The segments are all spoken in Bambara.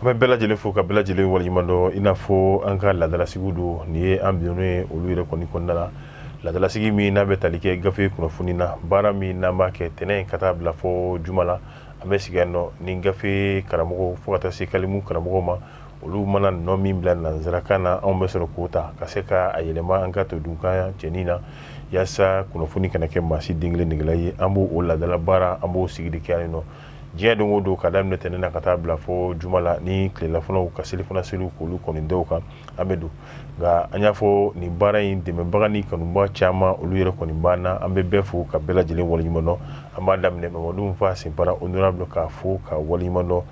An bɛ bɛɛ lajɛlen fo ka bɛɛ lajɛlen waleɲuman dɔn. I n'a fɔ an ka laadalasigi don, nin ye an binnen ye olu yɛrɛ kɔni kɔnɔna la, laadalasigi min n'a bɛ tali kɛ gafe kunnafoni na, baara min n'an b'a kɛ tɛnɛn ka taa bila fɔ juma la. An bɛ sigi yan nɔ ni gafe karamɔgɔ fo ka taa se kalimu karamɔgɔ ma. Olu mana nɔ min bila nansarakan na, anw bɛ sɔrɔ k'o ta ka se ka a yɛlɛma an ka todunkan cɛnin na, yaasa kunnafoni kana kɛ maa si den kelen negela ye. An b'o o laadala baara, an b'o sigi de kɛ yan nɔ diɲɛ don o don, ka daminɛ tɛnɛn na ka taa bila fɔ juma la, ni tilelafanaw ka selifana seliw k'olu kɔni dɔw kan an bɛ don. Nka an y'a fɔ, nin baara in dɛmɛbaga ni kanuba caman, olu yɛrɛ kɔni b'an na. An bɛ bɛɛ fo ka bɛɛ lajɛlen waleɲuman dɔn. An b'a daminɛ Mamadu Fa Senpara, honorable, k'a fo ka waleɲuman dɔn.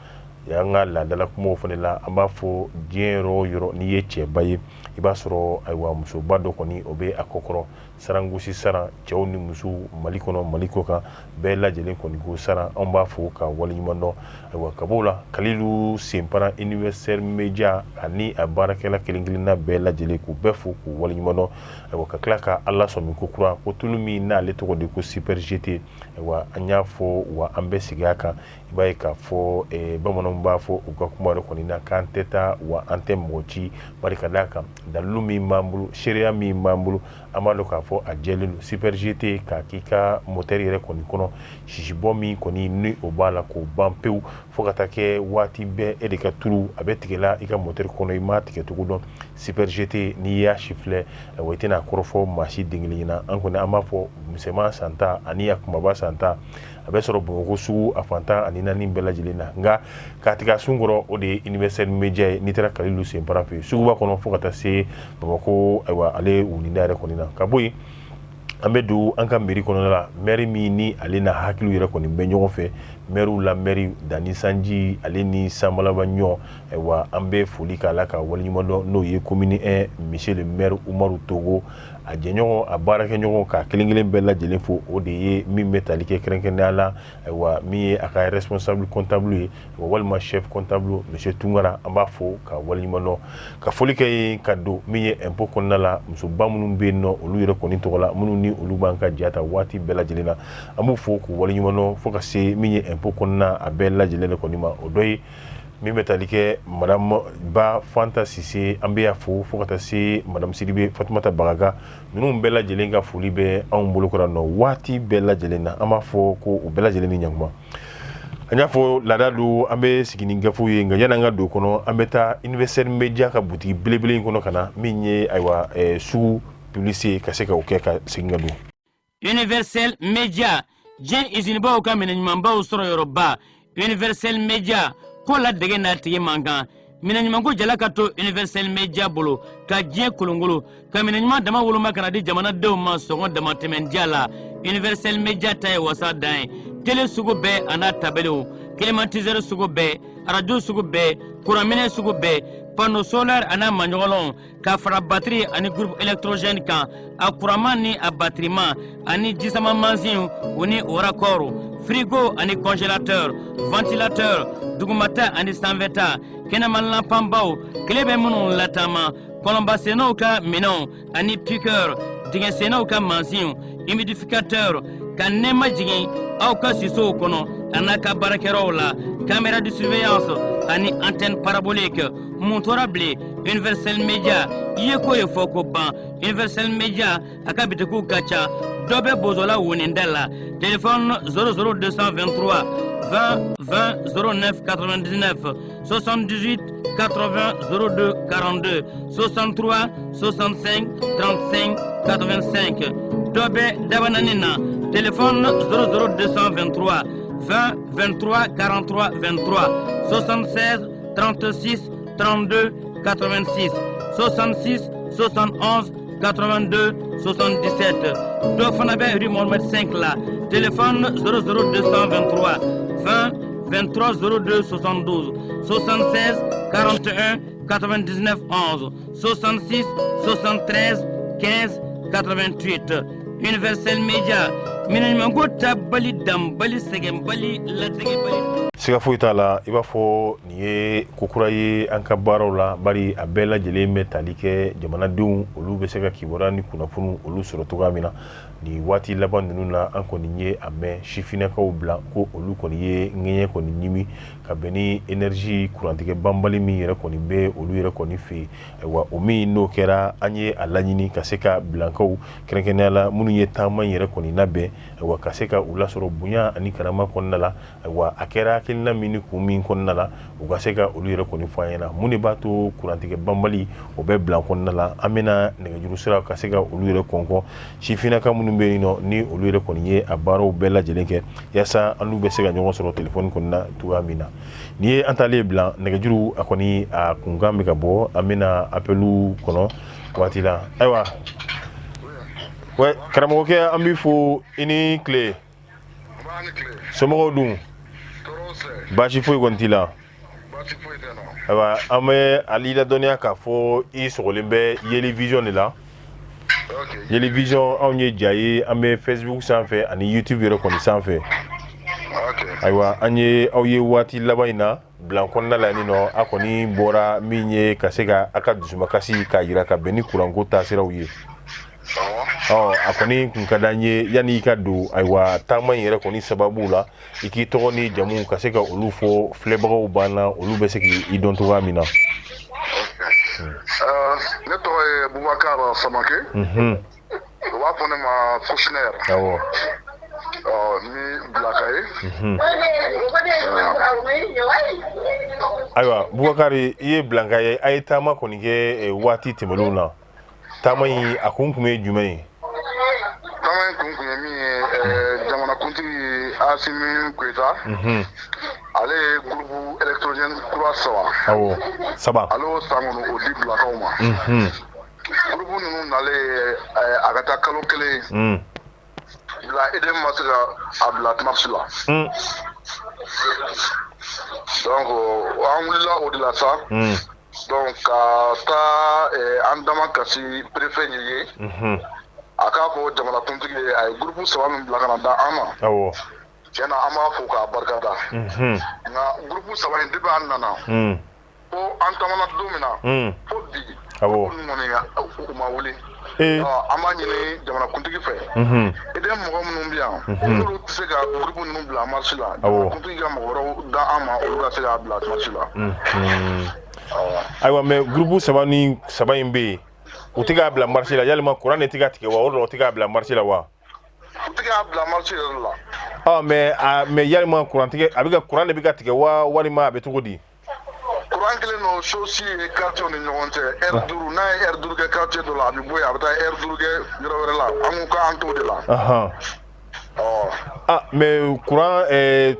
Y'an ka laadala kumaw fana la, an b'a fɔ diɲɛ yɔrɔ o yɔrɔ, n'i ye cɛba ye, i b'a sɔrɔ ayiwa musoba dɔ kɔni o bɛ a kɔkɔrɔ. Sarangosi saran, cɛw ni musow, Mali kɔnɔ, Mali kɔ kan, bɛɛ lajɛlen kɔni ko saran. Anw b'a fo ka waleɲuman dɔn. Ayiwa, ka b'o la, Kalilu Senpara, Universel Media, ani a baarakɛla kelen kelenna bɛɛ lajɛlen, k'u bɛɛ fo k'u waleɲuman dɔn. Ayiwa, ka tila ka Ala sɔmi ko kura ko tulu min n'ale tɔgɔ de ko Super GT. Ayiwa, an y'a fɔ wa an bɛ sigi a kan. I b'a ye k'a fɔ bamananw b'a fɔ u ka kuma yɛrɛ kɔni na k'an tɛ taa wa an tɛ mɔgɔ ci, bari ka d'a kan dalilu min b'an bolo, seereya min b'an bolo, an b'a dɔn k'a fɔ a jɛlen don. Super GT, k'a k'i ka moteur yɛrɛ kɔni kɔnɔ, sisibɔ min kɔni ni o b'a la, k'o ban pewu, fo ka taa kɛ waati bɛɛ e de ka tulu a bɛ tigɛla i ka moteur kɔnɔ, i m'a tigɛ cogo dɔn. Super GT, n'i y'a siffler, ayiwa, i tɛna kɔrɔfɔ maa si den kelen ɲɛna. An kɔni an b'a fɔ misɛnman santa ani a kumaba santa, a bɛ sɔrɔ Bamakɔ sugu a fan 14 bɛɛ lajɛlen na. Nka k'a tigɛ a sun kɔrɔ, o de ye Universel Media ye. N'i taara Kalilu Senpara fɛ yen suguba kɔnɔ, fo ka taa se Bamakɔ, ayiwa, ale wulinda yɛrɛ kɔni na. Ka bɔ yen, an bɛ don an ka mairie kɔnɔna la, maire min ni ale na hakiliw yɛrɛ kɔni bɛ ɲɔgɔn fɛ, maire la maire Dani Sanji, ale ni Sanbalaba ɲɔ. Ayiwa, an bɛ foli k'a la ka waleɲuman dɔn. N'o ye commune 1, monsieur le maire Umaru Togo, a jɛɲɔgɔn, a baarakɛɲɔgɔn, k'a kelen kelen bɛɛ lajɛlen fo. O de ye min bɛ tali kɛ kɛrɛnkɛrɛnnenya la, ayiwa, min ye a ka responsable comptable ye walima chef comptable, monsieur Tunkara, an b'a fo ka waleɲuman dɔn, ka foli kɛ yen. Ka don min ye impôt kɔnɔna la, musoba minnu bɛ yen nɔ, olu yɛrɛ kɔni tɔgɔ la, minnu ni olu b'an ka ja ta waati bɛɛ lajɛlen na, an b'u fo k'u waleɲuman dɔn, fo ka se min ye impôt kɔnɔna a bɛɛ lajɛlen de kɔni ma. O dɔ ye min bɛ tali kɛ madame Ba Fanta Sise, an bɛ y'a fo, fo ka taa se madame Sidibe Fatumata Bagaga. Ninnu bɛɛ lajɛlen ka foli bɛ anw bolokɔrɔ nɔ waati bɛɛ lajɛlen na. An b'a fɔ ko u bɛɛ lajɛlen ni ɲankuma. An y'a fɔ, laada don, an bɛ sigi ni gafew ye. Nka yanni an ka don kɔnɔ, an bɛ taa Universel Media ka butigi belebele in kɔnɔ ka na min ye, ayiwa, sugu publicité, ka se ka o kɛ ka segin ka don. Universel Media, diɲɛ izinibaw ka minɛ ɲumanbaw sɔrɔ yɔrɔba. Universel Media ko la dege n'a tigi man kan. Minɛ ɲumanko jala ka to Universel Media bolo ka diɲɛ kolongolo, ka minɛ ɲuman dama woloma ka na di jamanadenw ma sɔngɔ damatɛmɛndiya la. Universel Media ta ye wasa dan ye. Tele sugu bɛɛ a n'a tabalew, climatiseur sugu bɛɛ, arajo sugu bɛɛ, kuranminɛ sugu bɛɛ, panneau solaire a n'a maɲɔgɔnlɔnw, ka fara batiri ani groupe électrogène kan, a kuranman ni a batiriman, ani jisama mansinw, o ni o raccord, frigo ani congélateur, ventilateur, dugumata ani sanfɛta, kɛnɛma lanpanbaw, tile bɛ minnu lataama, kɔlɔnbasennaw ka minɛnw ani piqueur, dingɛsennaw ka mansinw, humidificateur, ka nɛɛma jigin aw ka sisow kɔnɔ a n'a ka baarakɛyɔrɔw la, caméra de surveillance ani antenne parabolique. Mun tora bilen? Universel Media, i ye ko ye fɔ ko ban. Universel Media a ka bitikiw ka ca. Dɔ bɛ Bozola woninda la, téléphone 00223 20 20 09 99, 78 80 02 42, 63 65 35 85. Dɔ bɛ Dabanani na, téléphone 00223 20 23 43 23, 76 36 32 86, 66 71 82 77. Dɔ fana bɛ rue Mohamed 5 la, téléphone 00223 20 23 02 72, 76 41 99 11, 66 73 15 88. Universel Media, minɛ ɲumanko tabali, danbali, sɛgɛnbali, latigɛbali. Siga foyi t'a la, i b'a fɔ nin ye ko kura ye an ka baaraw la, bari a bɛɛ lajɛlen bɛ tali kɛ jamanadenw olu bɛ se ka kibaruya ni kunnafoni olu sɔrɔ cogoya min na. Nin waati laban ninnu na, an kɔni ye a mɛn sifinnakaw bila ko olu kɔni ye ŋɛɲɛ kɔni ɲimi ka bɛn ni énergie kurantigɛ banbali min yɛrɛ kɔni bɛ olu yɛrɛ kɔni fɛ yen. Ayiwa, o min n'o kɛra, an ye a laɲini ka se ka bilankaw, kɛrɛnkɛrɛnnenya la minnu ye taama in yɛrɛ kɔni labɛn, ayiwa, ka se ka u lasɔrɔ bonya ani karama kɔnɔna la. Ayiwa, a kɛra hakilina min ni kun min kɔnɔna la, u ka se ka olu yɛrɛ kɔni fɔ an ɲɛna mun de b'a to kurantigɛ banbali o bɛ bila kɔnɔna la. An bɛna nɛgɛjuru sira ka se ka olu yɛrɛ kɔnkɔn, sifinnaka minnu bɛ yen nɔ ni olu yɛrɛ kɔni ye a baaraw bɛɛ lajɛlen kɛ, yaasa an n'u bɛ se ka ɲɔgɔn sɔrɔ telefɔni kɔnɔna cogoya min na. N'i ye an taalen bila nɛgɛjuru, a kɔni a kunkan bɛ ka bɔ, an bɛna appel kɔnɔ waati la. Ayiwa, karamɔgɔkɛ, an b'i fo, i ni tile. Somɔgɔw dun? Baasi foyi kɔni t'i la? Ayiwa, an bɛ ali ladɔnniya k'a fɔ i sɔgɔlen bɛ Yeli Vision de la. Yeli Vision, anw ye ja ye, an bɛ Facebook sanfɛ ani YouTube yɛrɛ kɔni sanfɛ. Ayiwa, an ye aw ye waati laban in na bila kɔnɔna la nin nɔ, a kɔni bɔra min ye ka se ka a ka dusumakasi k'a jira ka bɛn ni kuranko taasiraw ye. Ɔ, a kɔni kun ka d'an ye, yanni i ka don, ayiwa, taama in yɛrɛ kɔni sababu la, i k'i tɔgɔ ni jamu ka se ka olu fɔ filɛbagaw banna, olu bɛ se k'i dɔn cogoya min na. Ne tɔgɔ ye Bubakar Samake. U b'a fɔ ne ma Kouchner. Ni Bilaka ye. Ayiwa, Bubakari, i ye Bilanka ye, a ye taama kɔni kɛ waati tɛmɛnlenw na. Taama in a kun tun ye jumɛn ye? Taama in kun tun ye min ye, jamanakuntigi Asimi Goyita, ale ye groupe électrogène kura saba, awɔ, saba, ale y'o san kɔnɔ o di Bilakaw ma. Groupe ninnu nalen, a ka taa kalo kelen bila, EDM ma se ka a bila marche la. Donc an wulila o de la sa. Donc ka taa an dama kasi préfet ye, a k'a fɔ jamanakuntigi ye, a ye groupe saba min bila ka na da an ma, tiɲɛ na, an b'a fo k'a barika da. Nka groupe saba in, depuis an nana ko an taamana don min na fo bi, ninnu kɔni u ma wuli. An b'a ɲini jamanakuntigi fɛ, EDM mɔgɔ minnu bɛ yan, n'olu tɛ se ka groupe ninnu bila marche la, jamanakuntigi ka mɔgɔ wɛrɛw da an ma, olu ka se k'a bila marche la. Ayiwa, mais groupe saba ni saba in bɛ yen, u tɛ k'a bila marche la, yalima courant de tɛ ka tigɛ wa, o de la u tɛ k'a bila marche la wa? U tɛ k'a bila marche yɛrɛ la. Ɔ, mais yalima courant tigɛ a bɛ ka courant de bɛ ka tigɛ wa, walima a bɛ cogo di? Courant kelen don sosi ye quartier ni ɲɔgɔn cɛ, heure 5, n'a ye heure 5 kɛ quartier dɔ la, a bɛ bɔ yen, a bɛ taa heure 5 kɛ yɔrɔ wɛrɛ la. An ko k'an t'o de la. Ɔ. Ah, mais courant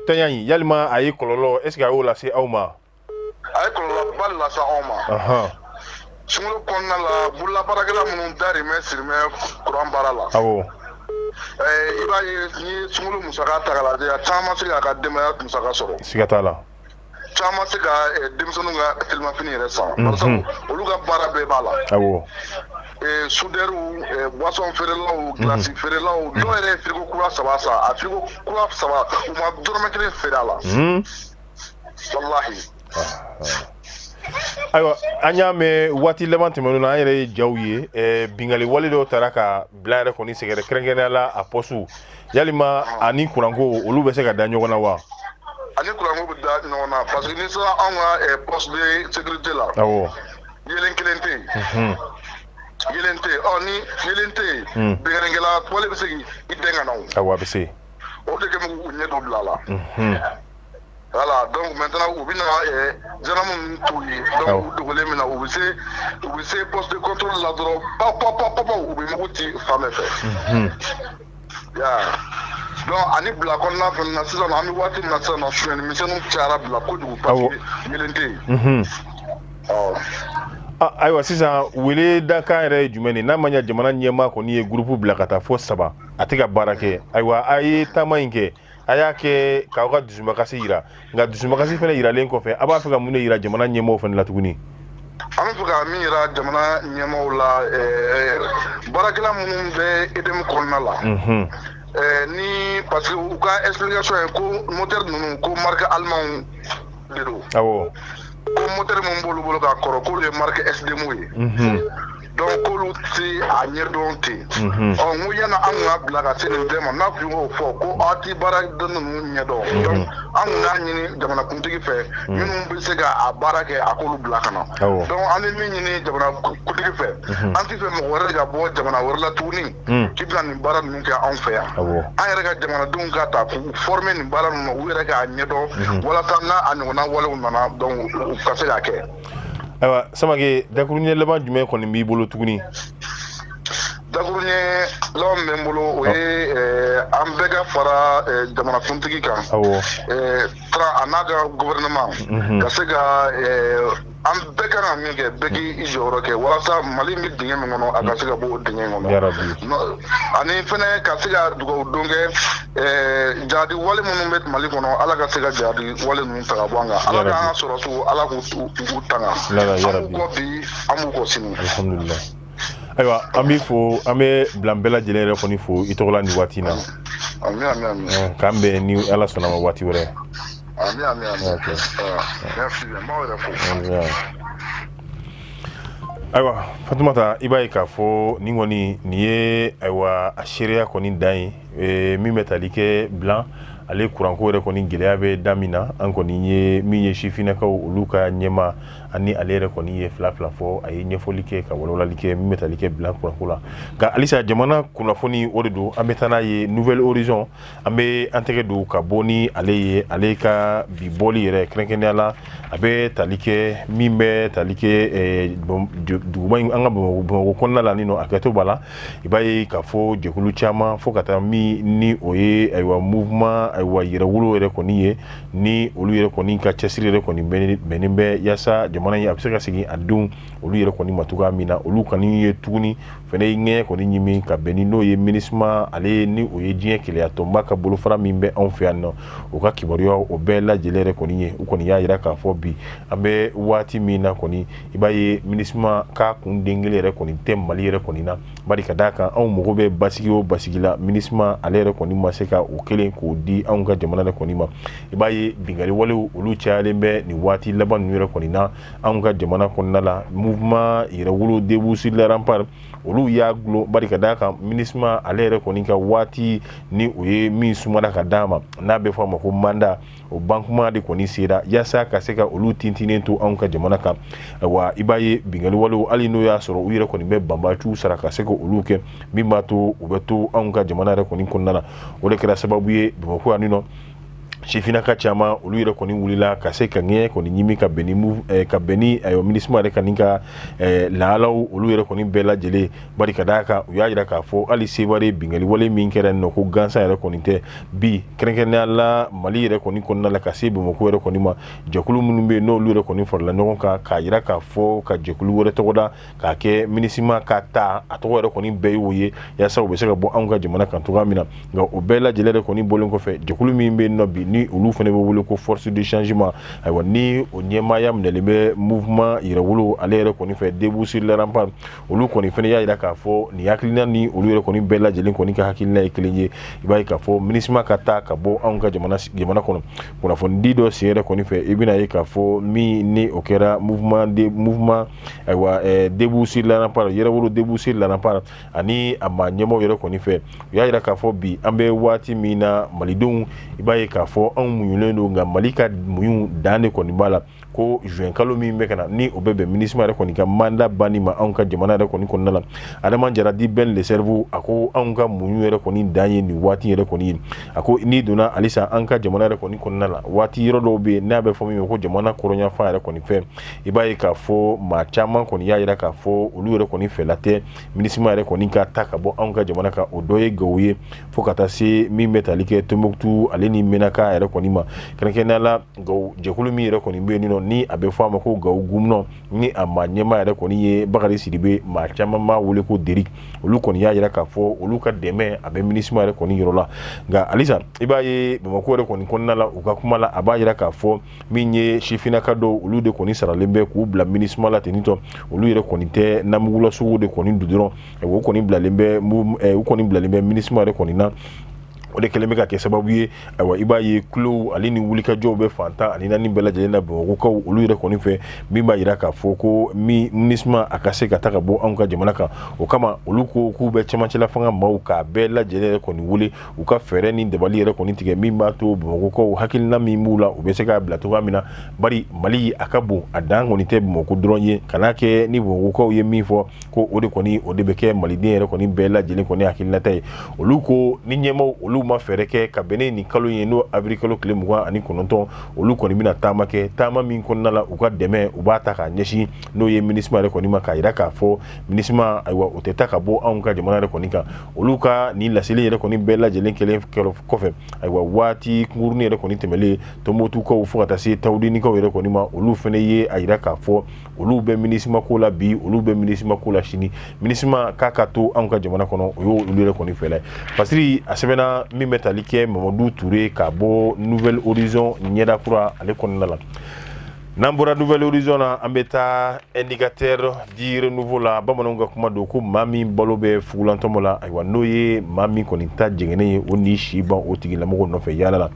tanya in, yalima a ye kɔlɔlɔ, est ce que a y'o lase aw ma? A ye kɔlɔlɔba de lase anw ma. Sunkalo kɔnɔna la, bololabaarakɛla minnu dahirimɛ sirimɛ courant baara la. I b'a ye, n'i ye sunkalo musaka ta k'a lajɛ, a caman se k'a ka denbaya musaka sɔrɔ. Siga t'a la. Caman se ka denmisɛnninw ka telimafini yɛrɛ san, barisa olu ka baara bɛɛ b'a la. Soudeurs, boisson feerelaw, glace feerelaw, dɔw yɛrɛ ye frigo kura saba san. A frigo kura saba, u ma dɔrɔmɛ kelen feere a la, walahi. Ayiwa, an y'a mɛn waati laban tɛmɛnenw na, an yɛrɛ ye jaw ye, binkanni wale dɔw taara ka bila yɛrɛ kɔni sɛgɛrɛ, kɛrɛnkɛrɛnnenya la a poste. Yalima ani kuranko, olu bɛ se ka da ɲɔgɔn na wa? Ani kuranko bɛ da ɲɔgɔn na, parce que n'i sera anw ka poste de sécurité la, yeelen kelen tɛ yen, yeelen tɛ yen. Ɔ, ni yeelen tɛ yen, binkannikɛla wale bɛ se k'i dɛn ka na o. Awɔ, a bɛ se. O de kɛ k'u ɲɛ dɔ bila a la. Voilà, donc maintenant u bɛna gendarme ninnu t'u ye, donc u dogolen min na, u bɛ se poste de contrôle la dɔrɔn, pa pa pa pa, u bɛ mugu ci fan bɛɛ fɛ. Ya, donc ani bila kɔnɔna fana na sisan, an bɛ waati min na sisan nɔ, sonyɛni misɛnninw cayara bila kojugu, parce que yeelen tɛ yen. Ɔ. Ayiwa, sisan wele dakan yɛrɛ ye jumɛn ye, n'a ma ɲɛ jamana ɲɛmaa kɔni ye groupe bila ka taa fo saba, a tɛ ka baara kɛ? Ayiwa, a ye taama in kɛ, a y'a kɛ k'aw ka dusumakasi yira, nka dusumakasi fana yiralen kɔfɛ, a b'a fɛ ka mun de yira jamana ɲɛmaaw fana la tuguni? An bɛ fɛ ka min yira jamana ɲɛmaaw la, baarakɛla minnu bɛ EDM kɔnɔna la. Ni parce que u ka explication ye ko moteur ninnu, ko marque allemand de don. Ko moteur min b'olu bolo ka kɔrɔ, k'olu ye marque SDM ye. Donc k'olu tɛ a ɲɛdɔn ten. Ɔ, n ko yanni an kun ka bila ka se nin bɛɛ ma, n'a kun y'o fɔ ko aw ti baara ninnu ɲɛdɔn, donc an kun y'a ɲini jamanakuntigi fɛ, minnu bɛ se ka a baara kɛ, a k'olu bila ka na. Donc an bɛ min ɲini jamanakuntigi fɛ, an tɛ fɛ mɔgɔ wɛrɛ de ka bɔ jamana wɛrɛ la tuguni k'i bɛna nin baara ninnu kɛ anw fɛ yan. An yɛrɛ ka jamanadenw ka ta k'u former nin baara ninnu na, u yɛrɛ k'a ɲɛdɔn, walasa n'a a ɲɔgɔnna walew nana, donc u ka se k'a kɛ. Ayiwa Samake, dakuruɲɛ laban jumɛn kɔni b'i bolo tuguni? Dakuruɲɛ laban min bɛ n bolo, o ye an bɛɛ ka fara jamanakuntigi kan, a n'a ka gouvernement, ka se ka an bɛɛ kan ka min kɛ, bɛɛ k'i jɔyɔrɔ kɛ walasa Mali bɛ dingɛ min kɔnɔ, a ka se ka bɔ o dingɛ in kɔnɔ. Ani fɛnɛ ka se ka dugawu don kɛ, jadi wale minnu bɛ Mali kɔnɔ, Ala ka se ka jadi wale ninnu ta ka bɔ an kan. Ala k'an ka sɔrɔsiw, Ala k'u tanga. An b'u kɔ bi, an b'u kɔ sini. Alhamdulillah. Ayiwa, an b'i fo, an bɛ bila bɛɛ lajɛlen yɛrɛ kɔni fo i tɔgɔ la nin waati in na. Ami, ami, ami. K'an bɛn ni Ala sɔnna ma waati wɛrɛ. Ami, ami, ami. Merci bien, n b'aw yɛrɛ fo. Ayiwa Fatumata, i b'a ye k'a fɔ nin kɔni nin ye, ayiwa, a seereya kɔni dan ye min bɛ tali kɛ bilan ale kuranko yɛrɛ kɔni gɛlɛya bɛ da min na. An kɔni ye min ye, sifinnakaw olu ka ɲɛma ani ale yɛrɛ kɔni ye fila fila fɔ, a ye ɲɛfɔli kɛ ka walawalali kɛ min bɛ tali kɛ bilan kuranko la. Nka halisa jamana kunnafoni o de don, an bɛ taa n'a ye Nouvel Horizon. An bɛ an tɛgɛ don ka bɔ ni ale ye, ale ka bi bɔli yɛrɛ kɛrɛnkɛrɛnnenya la, a bɛ tali kɛ min bɛ tali kɛ duguba in, an ka Bamakɔ kɔnɔna la. Ni nɔ hakɛto b'a la, i b'a ye k'a fɔ jɛkulu caman, fo ka taa min ni o ye, ayiwa, mouvement, ayiwa, yɛrɛwolo yɛrɛ kɔni ye, ni olu yɛrɛ kɔni ka cɛsiri yɛrɛ kɔni bɛnnen bɛ yaasa jamana in a bɛ se ka segin a denw olu yɛrɛ kɔni ma cogoya min na. Olu kɔni ye tuguni fɛnɛ ye ŋɛɲɛ kɔni ɲimi ka bɛn ni n'o ye MINUSMA ale, ni o ye diɲɛ keleya tɔnba ka bolofara min bɛ anw fɛ yan nɔ, o ka kibaruya o bɛɛ lajɛlen yɛrɛ kɔni ye. U kɔni y'a yira k'a fɔ bi an bɛ waati min na kɔni, i b'a ye MINUSMA k'a kun den kelen yɛrɛ kɔni tɛ Mali yɛrɛ kɔni na, bari ka d'a kan anw mago bɛ basigi o basigi la, MINUSMA ale yɛrɛ kɔni ma se ka o kelen k'o di anw ka jamana yɛrɛ kɔni ma. I b'a ye binkanni walew olu cayalen bɛ nin waati laban ninnu yɛrɛ kɔni na anw ka jamana kɔnɔna la. Mouvement yɛrɛwolo debout sur les remparts olu y'a gulon, bari ka d'a kan MINUSMA ale yɛrɛ kɔni ka waati ni o ye min sumana ka d'a ma, n'a bɛ fɔ a ma ko mandat, o bankuma de kɔni sera yaasa ka se ka olu tintinen to anw ka jamana kan. Wa i b'a ye binkanni walew, hali n'o y'a sɔrɔ u yɛrɛ kɔni bɛ banbaciw sara ka se ka olu kɛ, min b'a to u bɛ to anw ka jamana yɛrɛ kɔni kɔnɔna na. O de kɛra sababu ye Bamakɔ yan nɔ, sifinnaka caman olu yɛrɛ kɔni wulila ka se ka ŋɛɲɛ kɔni ɲimi ka bɛn ni ayiwa MINUSMA yɛrɛ kɔni ka lahalaw olu yɛrɛ kɔni bɛɛ lajɛlen, bari ka d'a kan u y'a jira k'a fɔ hali Sevare binkanni wale min kɛra nɔ, ko gansan yɛrɛ kɔni tɛ. Bi kɛrɛnkɛrɛnnenya la Mali yɛrɛ kɔni kɔnɔna la, ka se Bamakɔ yɛrɛ kɔni ma, jɛkulu minnu bɛ yen n'olu yɛrɛ kɔni farala ɲɔgɔn kan k'a jira k'a fɔ ka jɛkulu wɛrɛ tɔgɔ da k'a kɛ MINUSMA ka taa, a tɔgɔ yɛrɛ kɔni bɛɛ y'o ye, yaasa u bɛ se ka bɔ anw ka jamana kan cogoya min na. Nka o bɛɛ lajɛlen yɛrɛ kɔni bɔlen kɔfɛ, jɛkulu min bɛ yen nɔ bi, ni olu fana bɛ wele ko force de changement, ayiwa, ni o ɲɛmaaya minɛlen bɛ mouvement yɛrɛwolo ale yɛrɛ kɔni fɛ, debout sur les remparts, olu kɔni fana y'a jira k'a fɔ nin hakilina ni olu yɛrɛ kɔni bɛɛ lajɛlen kɔni ka hakilina ye kelen ye. I b'a ye k'a fɔ MINUSMA ka taa ka bɔ anw ka jamana kɔnɔ. Kunnafonidi dɔ sen yɛrɛ kɔni fɛ, i bɛna ye k'a fɔ min ni o kɛra mouvement de mouvement, ayiwa, debout sur les remparts, yɛrɛwolo debout sur les remparts ani a maa ɲɛmaaw yɛrɛ kɔni fɛ, u y'a jira k'a fɔ bi an bɛ waati min na, malidenw, i b'a ye k'a fɔ anw muɲunen don, nka Mali ka muɲu dan de kɔni b'a la, ko juin kalo min bɛ ka na, ni o bɛ bɛn MINUSMA yɛrɛ kɔni ka mandat banni ma anw ka jamana yɛrɛ kɔni kɔnɔna la. Adama Jara dit Ben le Cerveau, a ko anw ka muɲu yɛrɛ kɔni dan ye nin waati yɛrɛ kɔni ye. A ko n'i donna halisa an ka jamana yɛrɛ kɔni kɔnɔna la, waati yɔrɔ dɔw bɛ yen n'a bɛ fɔ min ma ko jamana kɔrɔnyanfan yɛrɛ kɔni fɛ, i b'a ye k'a fɔ maa caman kɔni y'a jira k'a fɔ olu yɛrɛ kɔni fɛla tɛ MINUSMA yɛrɛ kɔni ka ta ka bɔ anw ka jamana kan. O dɔ ye Gawo ye, fo ka taa se min bɛ tali kɛ Tombouctou ale ni Menaka yɛrɛ kɔni ma. Kɛrɛnkɛrɛnnenya la Gawo jɛkulu min yɛrɛ kɔni bɛ yen nɔ, ni a bɛ fɔ a ma ko Gawo Gumnɔ, ni a maa ɲɛmaa yɛrɛ kɔni ye Bakari Sidibe, maa caman b'a wele ko Derik, olu kɔni y'a jira k'a fɔ olu ka dɛmɛ a bɛ MINUSMA yɛrɛ kɔni yɔrɔ la. Nka halisa i b'a ye Bamakɔ yɛrɛ kɔni kɔnɔna la, u ka kuma la, a b'a jira k'a fɔ min ye sifinnaka dɔw, olu de kɔni saralen bɛ k'u bila MINUSMA la ten tɔ, olu yɛrɛ kɔni tɛ namugula sugu de kɔni dun dɔrɔn, u kɔni bilalen bɛ MINUSMA yɛrɛ kɔni na. O de kɛlen bɛ ka kɛ sababu ye, ayiwa, i b'a ye kulow ale ni wulikajɔw bɛ fan 14 bɛɛ lajɛlen na Bamakɔkaw olu yɛrɛ kɔni fɛ, min b'a jira k'a fɔ ko min MINUSMA a ka se ka ta ka bɔ anw ka jamana kan. O kama olu ko k'u bɛ cɛmancɛla fanga maaw k'a bɛɛ lajɛlen yɛrɛ kɔni wele, u ka fɛɛrɛ ni dabali yɛrɛ kɔni tigɛ min b'a to Bamakɔkaw hakilina min b'u la, u bɛ se k'a bila cogoya min na. Bari Mali a ka bon, a dan kɔni tɛ Bamakɔ dɔrɔn ye. Kana kɛ ni Bamakɔkaw ye min fɔ ko o de kɔni, o de bɛ kɛ maliden yɛrɛ kɔni bɛɛ lajɛlen kɔni hakilinata ye. Olu ko ni ɲɛmaaw olu ma fɛɛrɛ kɛ ka bɛn ni nin kalo ye, n'o avril kalo tile 29, olu kɔni bɛna taama kɛ, taama min kɔnɔna la u ka dɛmɛ u b'a ta k'a ɲɛsin n'o ye MINUSMA yɛrɛ kɔni ma, k'a jira k'a fɔ MINUSMA, ayiwa, o tɛ taa ka bɔ anw ka jamana yɛrɛ kɔni kan. Olu ka nin laseli yɛrɛ kɔni bɛɛ lajɛlen kɛlen kɔfɛ, ayiwa, waati kunkurunin yɛrɛ kɔni tɛmɛlen, Tɔnbukutukaw fo ka taa se Tawudenikaw yɛrɛ kɔni ma, olu fana ye a jira k'a fɔ olu bɛ MINUSMA ko la bi, olu bɛ MINUSMA ko la sini, MINUSMA k'a ka to anw ka jamana kɔnɔ. O y'olu yɛrɛ kɔni fɛla ye. Fasiri a sɛbɛnna min bɛ tali kɛ Mamadu Ture ka bɔ Nouvel Horizon ɲɛda kura ale kɔnɔna la. N'an bɔra Nouvel Horizon na, an bɛ taa Indicateur du Renouveau la. Bamananw ka kuma don ko maa min balo bɛ fugulantɔmɔ la, ayiwa, n'o ye maa min kɔni ta jɛngɛnen ye, o ni si ban o tigilamɔgɔ nɔfɛ yaala la.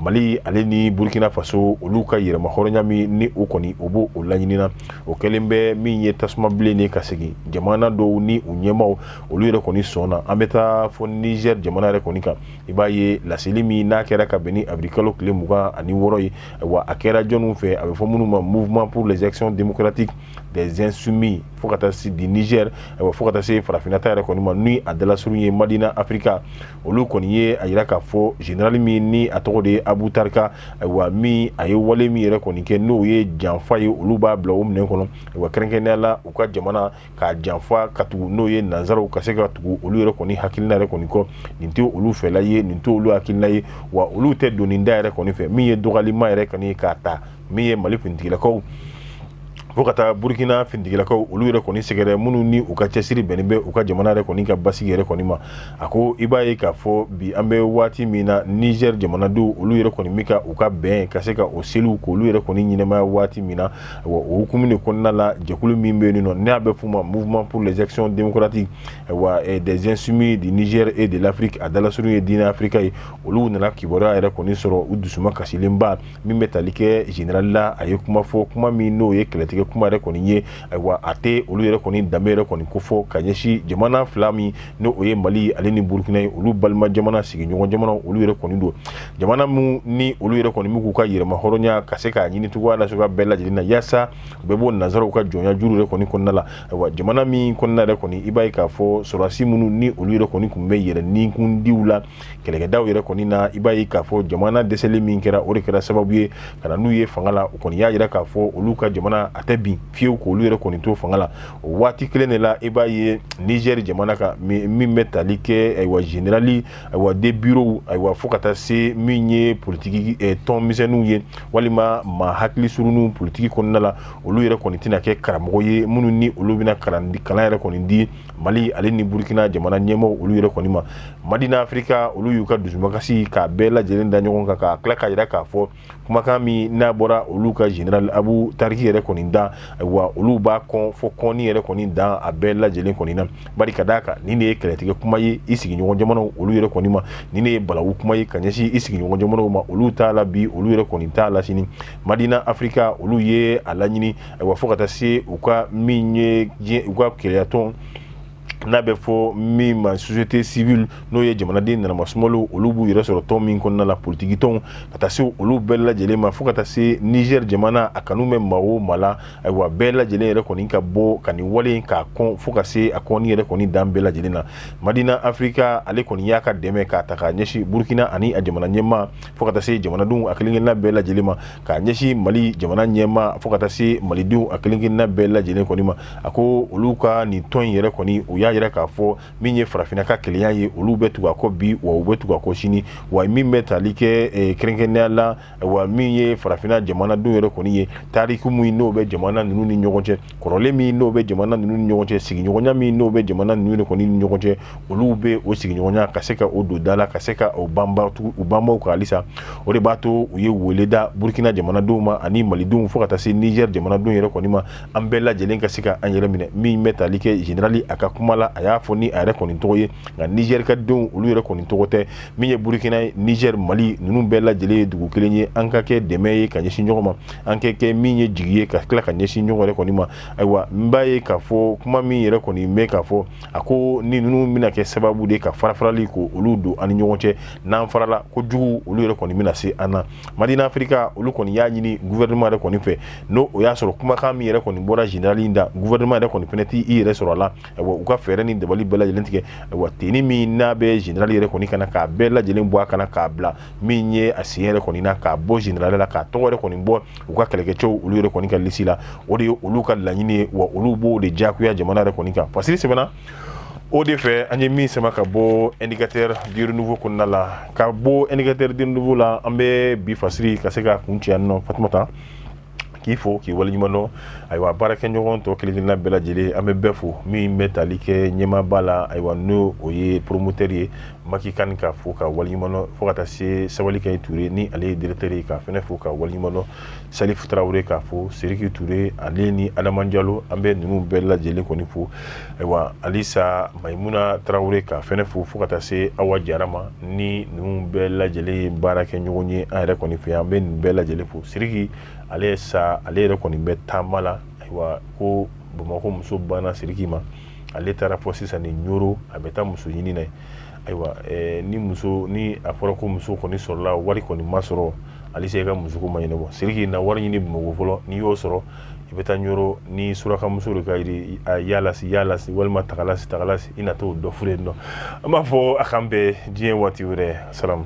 Mali ale ni Burkina Faso, olu ka yɛrɛma hɔrɔnya min ni o kɔni o b'o o laɲini na, o kɛlen bɛ min ye tasuma bilen ye ka segin jamana dɔw ni u ɲɛmaaw olu yɛrɛ kɔni sɔn na. An bɛ taa fɔ Niger jamana yɛrɛ kɔni kan. I b'a ye laseli min n'a kɛra ka bɛn ni avril kalo tile 26 ye, wa a kɛra jɔnniw fɛ? A bɛ fɔ minnu ma Mouvement pour les actions démocratiques des insoumis fo ka taa se du Niger, ayiwa, fo ka taa se farafinna ta yɛrɛ kɔni ma, ni a dalasurun ye Madina Afrika. Olu kɔni ye a jira k'a fɔ général min ni a tɔgɔ de ye Abu Tarika, ayiwa, min a ye wale min yɛrɛ kɔni kɛ, n'o ye janfa ye, olu b'a bila o minɛn kɔnɔ, ayiwa, kɛrɛnkɛrɛnnenya la u ka jamana k'a janfa ka tugu n'o ye nanzaraw ka se ka tugu olu yɛrɛ kɔni hakilina yɛrɛ kɔni kɔ. Nin tɛ olu fɛla ye, nin tɛ olu hakilina ye, wa olu tɛ don nin da yɛrɛ kɔni fɛ. Min ye dɔgɔyalima yɛrɛ kɔni k'a ta min ye Mali finitigilakaw fo ka taa Burukina finitigilakaw olu yɛrɛ kɔni sɛgɛrɛ, minnu ni u ka cɛsiri bɛnnen bɛ u ka jamana yɛrɛ kɔni ka basigi yɛrɛ kɔni ma. A ko i b'a ye k'a fɔ bi an bɛ waati min na, Niger jamanadenw olu yɛrɛ kɔni bɛ ka u ka bɛn ka se ka o seliw k'olu yɛrɛ kɔni ɲɛnamaya waati min na, wa o hukumu de kɔnɔna la, jɛkulu min bɛ yen nɔ n'a bɛ f'u ma Mouvement pour les actions démocratiques, wa des insoumis du Niger et de l'Afrique, a dalasurun ye Dina Afrika ye, olu nana kibaruya yɛrɛ kɔni sɔrɔ u dusuma kasilenba min bɛ tali kɛ général la. A ye kuma fɔ, kuma min n'o ye kɛlɛtigɛ kuma yɛrɛ kɔni ye, ayiwa, a tɛ olu yɛrɛ kɔni danbe yɛrɛ kɔni kofɔ ka ɲɛsin jamana fila min n'o o ye Mali ale ni Burukina ye. Olu balima jamana, sigiɲɔgɔn jamana olu yɛrɛ kɔni don, jamana min ni olu yɛrɛ kɔni bɛ k'u ka yɛrɛma hɔrɔnya ka se k'a ɲini cogoya la suguya bɛɛ lajɛlen na, yaasa u bɛ bɔ nanzaraw ka jɔnya juru yɛrɛ kɔni kɔnɔna la. Ayiwa, jamana min kɔnɔna yɛrɛ kɔni, i b'a ye k'a fɔ sɔrɔdasi minnu ni olu yɛrɛ kɔni tun bɛ yɛrɛ nikundiw la kɛlɛkɛdaw yɛrɛ kɔni na, i b'a ye k'a fɔ jamana dɛsɛli min kɛra, o de kɛra sababu ye ka na n'u ye fanga la. U kɔni y'a jira k'a fɔ olu ka jamana a tɛ bin fiyewu k'olu yɛrɛ kɔni to fanga la. O waati kelen de la, i b'a ye Niger jamana kan min bɛ tali kɛ, ayiwa, général, ayiwa, de bureau, ayiwa, fo ka taa se min ye politiki tɔn misɛnninw ye walima maa hakili surunninw politiki kɔnɔna la, olu yɛrɛ kɔni tɛna kɛ karamɔgɔ ye minnu ni olu bɛna kalan yɛrɛ kɔni di Mali ale ni Burukina jamana ɲɛmaaw olu yɛrɛ kɔni ma. Madina Afirika olu y'u ka dusumakasi k'a bɛɛ lajɛlen da ɲɔgɔn kan, k'a tila k'a jira k'a fɔ kumakan min n'a bɔra olu ka général Abu Tariki yɛrɛ kɔni da, ayiwa, olu b'a kɔn fo kɔnni yɛrɛ kɔni dan a bɛɛ lajɛlen kɔni na. Bari ka d'a kan nin de ye kɛlɛtigɛ kuma ye i sigiɲɔgɔn jamanaw olu yɛrɛ kɔni ma, nin de ye balawu kuma ye ka ɲɛsin i sigiɲɔgɔn jamanaw ma. Olu t'a la bi, olu yɛrɛ kɔni t'a la sini. Madina Afirika olu ye a laɲini, ayiwa, fo ka taa se u ka min ye diɲɛ u ka kɛlɛyatɔn n'a bɛ fɔ min ma société civile, n'o ye jamanaden nanamasumalo, olu b'u yɛrɛ sɔrɔ tɔn min kɔnɔna la, politiki tɔnw, ka taa se olu bɛɛ lajɛlen ma, fo ka taa se Niger jamana a kanu bɛ maa o maa la, ayiwa, bɛɛ lajɛlen yɛrɛ kɔni ka bɔ ka nin wale in k'a kɔn fo ka se a kɔnni yɛrɛ kɔni dan bɛɛ lajɛlen na. Madina Afirika ale kɔni y'a ka dɛmɛ k'a ta k'a ɲɛsin Burukina ani a jamana ɲɛmaa fo ka taa se jamanadenw a kelen-kelenna bɛɛ lajɛlen ma, k'a ɲɛsin Mali jamana ɲɛmaa fo ka taa se malidenw a kelen-kelenna bɛɛ lajɛlen kɔni ma. A ko olu ka nin tɔn in yɛrɛ kɔni, u y'a yira k'a fɔ min ye farafinna ka kelenya ye, olu bɛ tugu a kɔ bi, wa u bɛ tugu a kɔ sini. Wa min bɛ tali kɛ kɛrɛnkɛrɛnnenya la, wa min ye farafinna jamanadenw yɛrɛ kɔni ye, tariku min n'o bɛ jamana ninnu ni ɲɔgɔn cɛ, kɔrɔlen min n'o bɛ jamana ninnu ni ɲɔgɔn cɛ, sigiɲɔgɔnya min n'o bɛ jamana ninnu yɛrɛ kɔni ni ɲɔgɔn cɛ, olu bɛ o sigiɲɔgɔnya ka se ka o don da la, ka se ka o banba u banbaw kan halisa. O de b'a to u ye wele da Burukina jamanadenw ma ani malidenw fo ka taa se Niger jamanadenw yɛrɛ kɔni ma, an bɛɛ lajɛlen ka se ka an yɛrɛ minɛ. Min bɛ tali kɛ général a ka kuma la. la, a y'a fɔ ni a yɛrɛ kɔni tɔgɔ ye, nka Niger ka denw olu yɛrɛ kɔni tɔgɔ tɛ. Min ye Burukina ye, Niger, Mali, ninnu bɛɛ lajɛlen ye dugu kelen ye. An ka kɛ dɛmɛ ye ka ɲɛsin ɲɔgɔn ma, an ka kɛ min ye jigi ye ka tila ka ɲɛsin ɲɔgɔn yɛrɛ kɔni ma. Ayiwa, n b'a ye k'a fɔ kuma min yɛrɛ kɔni bɛ k'a fɔ, a ko ni ninnu bɛna kɛ sababu de ka farafarali ko olu don an ni ɲɔgɔn cɛ, n'an farala ko jugu olu yɛrɛ kɔni bɛna se an na. Madina Afirika olu kɔni y'a ɲini gouvernement yɛrɛ kɔni fɛ, n'o o y'a sɔrɔ kumakan min yɛrɛ kɔni bɔra général in da, gouvernement yɛrɛ kɔni fɛnɛ t'i yɛrɛ sɔrɔ a la. Ayiwa, u ka fɛɛrɛ ni dabali bɛɛ lajɛlen tigɛ. Ayiwa, tenue min n'a bɛ général yɛrɛ kɔni kana k'a bɛɛ lajɛlen bɔ a kana k'a bila min ye a sen yɛrɛ kɔni na, k'a bɔ général la, k'a tɔgɔ yɛrɛ kɔni bɔ u ka kɛlɛkɛcɛw olu yɛrɛ kɔni ka lisi la, o de ye olu ka laɲini ye, wa olu b'o de diyagoya jamana yɛrɛ kɔni kan. Fasiri sɛbɛnna o de fɛ. An ye min sama ka bɔ Indicateur du Renouveau kɔnɔna la, ka bɔ Indicateur du Renouveau la, an bɛ bi fasiri ka se ka kun cɛ yan nɔ. Fatumata, k'i fo k'i waleɲuman dɔn. Ayiwa, baarakɛɲɔgɔn tɔ kelen kelenna bɛɛ lajɛlen, an bɛ bɛɛ fo. Min bɛ tali kɛ ɲɛmaaba la, ayiwa, n'o o ye promoteur ye, Maki Kani, ka fo ka waleɲuman dɔn, fo ka taa se Sabali Kayi Ture ni ale ye directeur ye, ka fɛnɛ fo ka waleɲuman dɔn. Salif Tarawele k'a fo, Seriki Ture ale ni Adama Jalo, an bɛ ninnu bɛɛ lajɛlen kɔni fo. Ayiwa, alisa Mayimuna Tarawele ka fɛnɛ fo, fo ka taa se Awa Jara ma. Ni ninnu bɛɛ lajɛlen ye baara kɛ ɲɔgɔn ye an yɛrɛ kɔni fɛ, an bɛ nin bɛɛ lajɛlen fo. Siriki ale sa, ale yɛrɛ kɔni bɛ taama la. Ayiwa, ko Bamakɔ muso banna Siriki ma, ale taara fɔ sisan ni Ɲoro, a bɛ taa muso ɲini na. Ayiwa, ni muso ni a fɔra ko muso kɔni sɔrɔla, wari kɔni ma sɔrɔ, alisa i ka musoko ma ɲɛnabɔ. Siriki, na wari ɲini Bamakɔ fɔlɔ, n'i y'o sɔrɔ i bɛ taa Ɲoro ni surakamuso de ka yiri a yalasi yalasi walima tagalasi tagalasi, i na t'o dɔ furu yen nɔ. An b'a fɔ a k'an bɛn diɲɛ waati wɛrɛ. Salamu.